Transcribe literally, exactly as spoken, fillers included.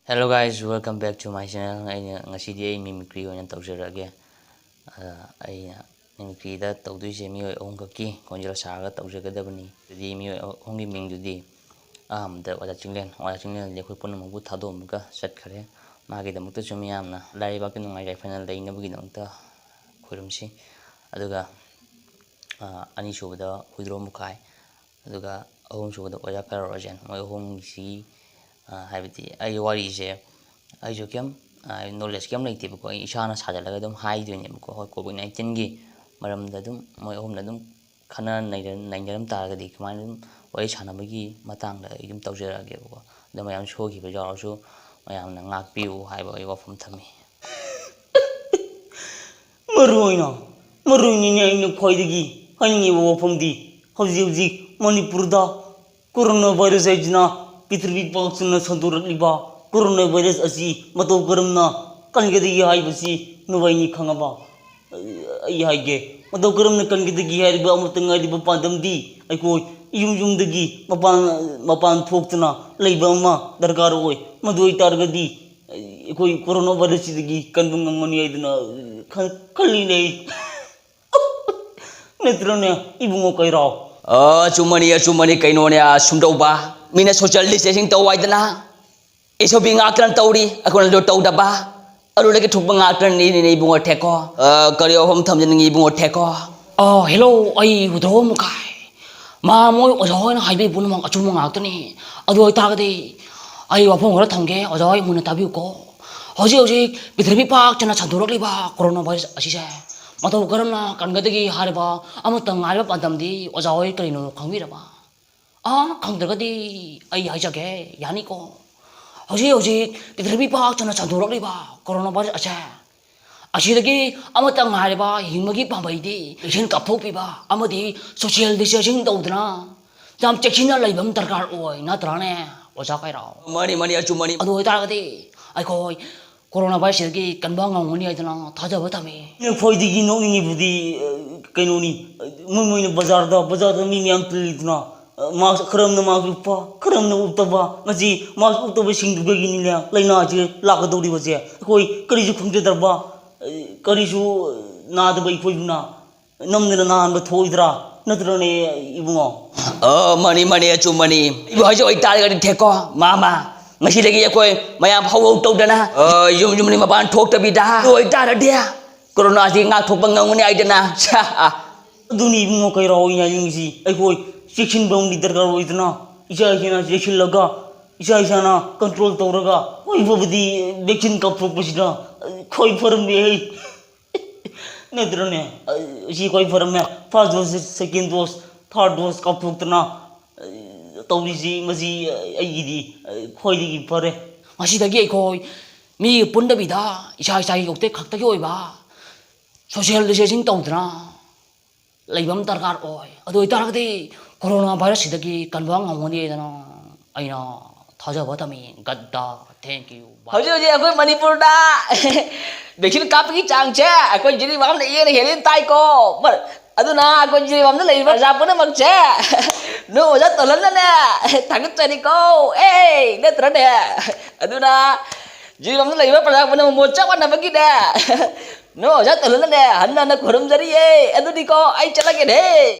Hello guys, welcome back to my channel. ꯑꯩꯅ ꯉꯁꯤꯗꯤ ꯑꯩ mimicry ꯑꯣꯏꯅ ꯇꯧꯖꯔꯛꯑꯒꯦ꯫ ꯑꯗ ꯑꯩꯅ mimicryꯗ ꯇꯧꯗꯣꯏꯁꯦ ꯃꯤꯑꯣꯏ ꯑꯍꯨꯝꯈꯛꯀꯤ ꯈꯣꯟꯖꯦꯜ ꯁꯥꯔꯒ ꯇꯧꯖꯒꯗꯕꯅꯤ꯫ ꯑꯗꯨꯗꯤ ꯃꯤꯑꯣꯏ ꯑꯍꯨꯝꯒꯤ ꯃꯤꯡꯗꯨꯗꯤ, ꯑꯍꯥꯟꯕꯗ ꯑꯣꯖꯥ ꯆꯤꯡꯂꯦꯟ꯫ ꯑꯣꯖꯥ ꯆꯤꯡꯂꯦꯟꯗꯤ ꯑꯩꯈꯣꯏ ꯄꯨꯝꯅꯃꯛꯄꯨ ꯊꯥꯗꯣꯛꯑꯝꯃꯒ ꯆꯠꯈ꯭ꯔꯦ꯫ ꯃꯥꯒꯤꯗꯃꯛꯇꯁꯨ ꯃꯤꯌꯥꯝꯅ ꯂꯥꯏꯔꯩꯕꯥꯛꯀꯤ ꯅꯨꯡꯉꯥꯏ ꯌꯥꯏꯐꯅ ꯂꯩꯅꯕꯒꯤꯗꯃꯛꯇ ꯈꯨꯔꯨꯝꯁꯤ꯫ ꯑꯗꯨꯒ, ꯑ, ꯑꯅꯤꯁꯨꯕꯗ ꯍꯨꯏꯗ꯭ꯔꯣꯝ ꯃꯨꯈꯥꯏ꯫ ꯑꯗꯨꯒ ꯑꯍꯨꯝꯁꯨꯕꯗ ꯑꯣꯖꯥ ꯀꯩꯔꯥꯎ ꯔꯥꯖꯦꯟ꯫ ꯃꯣꯏ ꯑꯍꯨꯝꯁꯤ, ꯑ, ꯍꯥꯏꯕꯗꯤ ꯑꯩ ꯋꯥꯔꯤꯁꯦ ꯑꯩꯁꯨ ꯀꯩꯝ, ꯑ, knowledge ꯀꯩꯝ ꯂꯩꯇꯦꯕꯀꯣ꯫ ꯑꯩ ꯏꯁꯥꯅ ꯁꯥꯖꯜꯂꯒ ꯑꯗꯨꯝ ꯍꯥꯏꯗꯣꯏꯅꯦꯕꯀꯣ꯫ ꯍꯣꯏ, COVID nineteenꯒꯤ ꯃꯔꯝꯗ ꯑꯗꯨꯝ ꯃꯣꯏ ꯑꯍꯨꯝꯅ ꯑꯗꯨꯝ ꯈꯟꯅ ꯅꯩꯅ-, ꯅꯩꯅꯔꯝ ꯇꯥꯔꯒꯗꯤ ꯀꯃꯥꯏꯅ ꯑꯗꯨꯝ ꯋꯥꯔꯤ ꯁꯥꯟꯅꯕꯒꯤ ꯃꯇꯥꯡꯗ ꯑꯩ ꯑꯗꯨꯝ ꯇꯧꯖꯔꯛꯑꯒꯦꯕꯀꯣ꯫ ꯑꯗꯣ ꯃꯌꯥꯝ ꯁꯣꯏꯈꯤꯕ ꯌꯥꯎꯔꯁꯨ ꯃꯌꯥꯝꯅ ꯉꯥꯛꯄꯤꯌꯨ ꯍꯥꯏꯕ ꯑꯩ ꯋꯥꯐꯝ ꯊꯝꯃꯤ꯫ ꯃꯔꯨ ꯑꯣꯏꯅ, ꯃꯔꯨ ꯑꯣꯏꯅꯅꯦ ꯑꯩꯅ ꯈ꯭ꯋꯥꯏꯗꯒꯤ ꯍꯥꯏꯅꯤꯡꯉꯤꯕ ꯋꯥꯐꯝꯗꯤ ꯍꯧꯖꯤꯛ ꯍꯧꯖꯤꯛ ꯃꯅꯤꯄꯨꯔꯗ corona virus ꯍꯥꯏꯗꯨꯅ ꯄ꯭ꯔꯤꯊꯤꯕꯤ ꯄꯥꯛ ꯆꯥꯎꯅ ꯁꯟꯗꯣꯔꯛꯂꯤꯕ corona virus ꯑꯁꯤ ꯃꯇꯧ ꯀꯔꯝꯅ ꯀꯟꯒꯗꯒꯦ ꯍꯥꯏꯕꯁꯤ ꯅꯈꯣꯏꯅꯤ ꯈꯪꯉꯕ? ꯑꯩ ꯍꯥꯏꯒꯦ, ꯃꯇꯧ ꯀꯔꯝꯅ ꯀꯟꯒꯗꯒꯦ ꯍꯥꯏꯔꯤꯕ ꯑꯃꯠꯇ ꯉꯥꯏꯔꯤꯕ ꯄꯥꯟꯗꯝꯗꯤ ꯑꯩꯈꯣꯏ ꯌꯨꯝ ꯌꯨꯝꯗꯒꯤ ꯃꯄꯥꯟ, ꯃꯄꯥꯟ ꯊꯣꯛꯇꯅ ꯂꯩꯕ ꯑꯃ ꯗꯔꯀꯥꯔ ꯑꯣꯏ꯫ ꯃꯗꯨ ꯑꯣꯏꯇꯥꯔꯒꯗꯤ ꯑꯩꯈꯣꯏ corona virusꯁꯤꯗꯒꯤ ꯀꯟꯕ ꯉꯝꯒꯅꯤ ꯍꯥꯏꯗꯨꯅ ꯈꯟ-, ꯈꯜꯂꯤꯅꯦ꯫ ꯅꯠꯇ꯭ꯔꯅꯦ, ꯏꯕꯨꯡꯉꯣ ꯀꯩꯔꯥꯎ? ꯑ, ꯑꯆꯨꯝꯕꯅꯤ, ꯑꯆꯨꯝꯕꯅꯤ, ꯀꯩꯅꯣꯅꯦ, ꯑ, ꯁꯨꯝꯗꯧꯕ꯫ ꯃꯤꯅ social distancing ꯇꯧ ꯍꯥꯏꯗꯅ SOP ꯉꯥꯛꯇꯅ ꯇꯧꯔꯤ, ꯑꯩꯈꯣꯏꯅ ꯑꯗꯨ ꯇꯧꯗꯕ꯫ ꯑꯗꯨꯗꯒꯤ ꯊꯣꯛꯄ ꯉꯥꯛꯇꯅꯤꯅꯦ ꯏꯕꯨꯡꯉꯣ ꯊꯦꯛꯀꯣ꯫ ꯑ, ꯀꯔꯤ ꯋꯥꯐꯝ ꯊꯝꯖꯅꯤꯡꯉꯤ ꯏꯕꯨꯡꯉꯣ ꯊꯦꯛꯀꯣ? ꯑ, hello, ꯑꯩ ꯍꯨꯏꯗ꯭ꯔꯣꯝ ꯃꯨꯈꯥꯏ꯫ ꯃꯥ ꯃꯣꯏ ꯑꯣꯖꯥ ꯍꯣꯏꯅ ꯍꯥꯏꯕꯤ ꯄꯨꯝꯅꯃꯛ ꯑꯆꯨꯝꯕ ꯉꯥꯛꯇꯅꯤ꯫ ꯑꯗꯨ ꯑꯣꯏꯇꯥꯔꯒꯗꯤ ꯑꯩ ꯋꯥꯐꯝ ꯈꯔ ꯊꯝꯒꯦ, ꯑꯣꯖꯥ ꯍꯣꯏ ꯃꯨꯟꯅ ꯇꯥꯕꯤꯌꯨꯀꯣ꯫ ꯍꯧꯖꯤꯛ ꯍꯧꯖꯤꯛ ꯄ꯭ꯔꯤꯊꯤꯕꯤ ꯄꯥꯛ ꯆꯥꯎꯅ ꯁꯟꯗꯣꯔꯛꯂꯤꯕ corona virus ꯑꯁꯤꯁꯦ ꯃꯇꯧ ꯀꯔꯝꯅ ꯀꯟꯒꯗꯒꯦ ꯍꯥꯏꯔꯤꯕ ꯑꯃꯠꯇ ꯉꯥꯏꯔꯕ ꯄꯥꯟꯗꯝꯗꯤ ꯑꯣꯖꯥ ꯍꯣꯏ ꯀꯔꯤꯅꯣ ꯈꯪꯕꯤꯔꯕ? ꯑꯥ, ꯈꯪꯗ꯭ꯔꯒꯗꯤ ꯑꯩ ꯍꯥꯏꯖꯒꯦ, ꯌꯥꯅꯤꯀꯣ? ꯍꯧꯖꯤꯛ ꯍꯧꯖꯤꯛ ꯄ꯭ꯔꯤꯊꯤꯕꯤ ꯄꯥꯛ ꯆꯥꯎꯅ ꯁꯟꯗꯣꯔꯛꯂꯤꯕ corona virus ꯑꯁꯦ, ꯑꯁꯤꯗꯒꯤ ꯑꯃꯠꯇ ꯉꯥꯏꯔꯕ ꯍꯤꯡꯕꯒꯤ ꯄꯥꯝꯕꯩꯗꯤ vaccine ꯀꯥꯞꯊꯣꯛꯄꯤꯕ ꯑꯃꯗꯤ social distancing ꯇꯧꯗꯨꯅ ꯌꯥꯝ ꯆꯦꯛꯁꯤꯟꯅ ꯂꯩꯕ ꯑꯃ ꯗꯔꯀꯥꯔ ꯑꯣꯏ, ꯅꯠꯇ꯭ꯔꯥꯅꯦ, ꯑꯣꯖꯥ ꯀꯩꯔꯥꯎ? ꯃꯥꯅꯤ, ꯃꯥꯅꯤ, ꯑꯆꯨꯝꯕꯅꯤ꯫ ꯑꯗꯨ ꯑꯣꯏꯇꯥꯔꯒꯗꯤ ꯑꯩꯈꯣꯏ corona virusꯁꯤꯗꯒꯤ ꯀꯟꯕ ꯉꯝꯒꯅꯤ ꯍꯥꯏꯗꯅ ꯊꯥꯖꯕ ꯊꯝꯃꯤ꯫ ꯑꯩꯅ ꯈ꯭ꯋꯥꯏꯗꯒꯤ ꯅꯣꯛꯅꯤꯡꯉꯤꯕꯗꯤ, ꯑ, ꯀꯩꯅꯣꯅꯤ, ꯃꯣꯏ, ꯃꯣꯏꯅ ꯕꯖꯥꯔꯗ, ꯕꯖꯥꯔꯗ ꯃꯤ ꯃꯌꯥꯝ ꯇꯤꯜꯂꯤꯗꯅ, ꯃꯥꯛꯁ ꯈꯔ ꯑꯃꯅ ꯃꯥꯛꯁ ꯎꯞꯄ, ꯈꯔ ꯑꯃꯅ ꯎꯞꯇꯕ꯫ ꯃꯁꯤ ꯃꯥꯛꯁ ꯎꯞꯇꯕꯁꯤꯡꯗꯨꯗꯒꯤꯅꯤꯅꯦ ꯂꯥꯏꯅꯥꯁꯦ ꯂꯥꯛꯀꯗꯧꯔꯤꯕꯁꯦ꯫ ꯑꯩꯈꯣꯏ ꯀꯔꯤꯁꯨ ꯈꯪꯖꯗ꯭ꯔꯕ, ꯀꯔꯤꯁꯨ ꯅꯥꯗꯕ ꯑꯩꯈꯣꯏꯕꯨꯅ ꯅꯝꯗꯅ ꯅꯥꯍꯟꯕ ꯊꯣꯛꯏꯗ꯭ꯔꯥ? ꯅꯠꯇ꯭ꯔꯅꯦ, ꯏꯕꯨꯡꯉꯣ? ꯑ, ꯃꯥꯅꯤ, ꯃꯥꯅꯤ, ꯑꯆꯨꯝꯕꯅꯤ꯫ ꯏꯕꯨ ꯍꯥꯏꯁꯦ ꯑꯣꯏꯇꯥꯔꯒꯗꯤ ꯊꯦꯛꯀꯣ, ꯃꯥꯃ꯫ ꯉꯁꯤꯗꯒꯤ ꯑꯩꯈꯣꯏ ꯃꯌꯥꯝ ꯍꯧꯍꯧ ꯇꯧꯗꯅ, ꯑ, ꯌꯨꯝ ꯌꯨꯝꯗꯒꯤ ꯃꯄꯥꯟ ꯊꯣꯛꯇꯕꯤꯗ ꯑꯗꯨ ꯑꯣꯏꯇꯥꯔꯗꯤ ꯀꯣꯔꯣꯅꯥꯁꯤ ꯉꯥꯛꯊꯣꯛꯄ ꯉꯝꯒꯅꯤ ꯍꯥꯏꯗꯅ꯫ ꯁꯥ, ꯑ꯫ ꯑꯗꯨꯅꯤ ꯏꯕꯨꯡꯉꯣ, ꯀꯩꯔꯥꯎ ꯑꯩꯅ ꯍꯥꯏꯅꯤꯡꯉꯤꯁꯤ꯫ ꯑꯩꯈꯣꯏ ꯆꯦꯛꯁꯤꯟꯕ ꯑꯃꯗꯤ ꯗꯔꯀꯥꯔ ꯑꯣꯏꯗꯅ, ꯏꯁꯥ ꯏꯁꯥꯅ ꯆꯦꯛꯁꯤꯜꯂꯒ, ꯏꯁꯥ ꯏꯁꯥꯅ control ꯇꯧꯔꯒ, ꯈ꯭ꯋꯥꯏ ꯐꯕꯗꯤ vaccine ꯀꯥꯞꯊꯣꯛꯄꯁꯤꯅ, ꯑ, ꯈ꯭ꯋꯥꯏ ꯐꯔꯝꯃꯦ ꯑꯩ꯫ ꯅꯠꯇ꯭ꯔꯅꯦ? ꯑ, ꯁꯤ ꯈ꯭ꯋꯥꯏ ꯐꯔꯝꯃꯦ꯫ First dose, second dose, third dose ꯀꯥꯞꯊꯣꯛꯇꯅ, ꯑ, ꯇꯧꯔꯤꯁꯤ, ꯃꯁꯤ, ꯑ, ꯑꯩꯒꯤꯗꯤ, ꯑ, ꯈ꯭ꯋꯥꯏꯗꯒꯤ ꯐꯔꯦ꯫ ꯉꯁꯤꯗꯒꯤ ꯑꯩꯈꯣꯏ ꯃꯤ ꯄꯨꯟꯗꯕꯤꯗ ꯏꯁꯥ ꯏꯁꯥꯒꯤ ꯌꯨꯝꯗ ꯈꯛꯇꯒꯤ ꯑꯣꯏꯕ social distancing ꯇꯧꯗꯅ ꯂꯩꯕ ꯑꯃ ꯗꯔꯀꯥꯔ ꯑꯣꯏ꯫ ꯑꯗꯨ ꯑꯣꯏꯇꯥꯔꯒꯗꯤ ꯀꯣꯔꯣꯅꯥ ꯚꯥꯏꯔꯁꯁꯤꯗꯒꯤ ꯀꯟꯕ ꯉꯝꯒꯅꯤꯗꯅ ꯑꯩꯅ ꯊꯥꯖꯕ ꯊꯝꯃꯤ꯫ Good, thank you, bye꯫ ꯍꯧꯖꯤꯛ ꯍꯧꯖꯤꯛ ꯑꯩꯈꯣꯏ ꯃꯅꯤꯄꯨꯔꯗ vaccine ꯀꯥꯞꯄꯒꯤ ꯆꯥꯡꯁꯦ ꯑꯩꯈꯣꯏ ꯖꯤꯔꯤꯕꯥꯝꯅ ꯏꯍꯦꯟꯅ ꯍꯦꯜꯂꯦꯅ ꯇꯥꯏꯀꯣ꯫ ꯃ-, ꯑꯗꯨꯅ ꯑꯩꯈꯣꯏ ꯖꯤꯔꯤꯕꯥꯝꯗ ꯂꯩꯔꯤꯕ ꯄ꯭ꯔꯖꯥ ꯄꯨꯝꯅꯃꯛꯁꯦ ꯅꯣꯏ ꯑꯣꯖꯥ ꯇꯣꯜꯍꯟꯅꯅꯦ ꯊꯥꯒꯠꯆꯔꯤꯀꯣ꯫ ꯑꯦ, ꯅꯠꯇ꯭ꯔꯅꯦ? ꯑꯗꯨꯅ ꯖꯤꯔꯤꯕꯥꯝꯗ ꯂꯩꯔꯤꯕ ꯄ꯭ꯔꯖꯥ ꯄꯨꯝꯅꯃꯛ ꯃꯣꯠ ꯆꯞ ꯃꯥꯟꯅꯕꯒꯤꯅꯦ ꯅꯣꯏ ꯑꯣꯖꯥ ꯇꯣꯜꯍꯟꯅꯅꯦ ꯍꯟꯅ ꯍꯟꯅ ꯈꯨꯔꯨꯝꯖꯔꯤꯌꯦ꯫ ꯑꯗꯨꯗꯤꯀꯣ, ꯑꯩ ꯆꯠꯂꯒꯦꯅꯦ꯫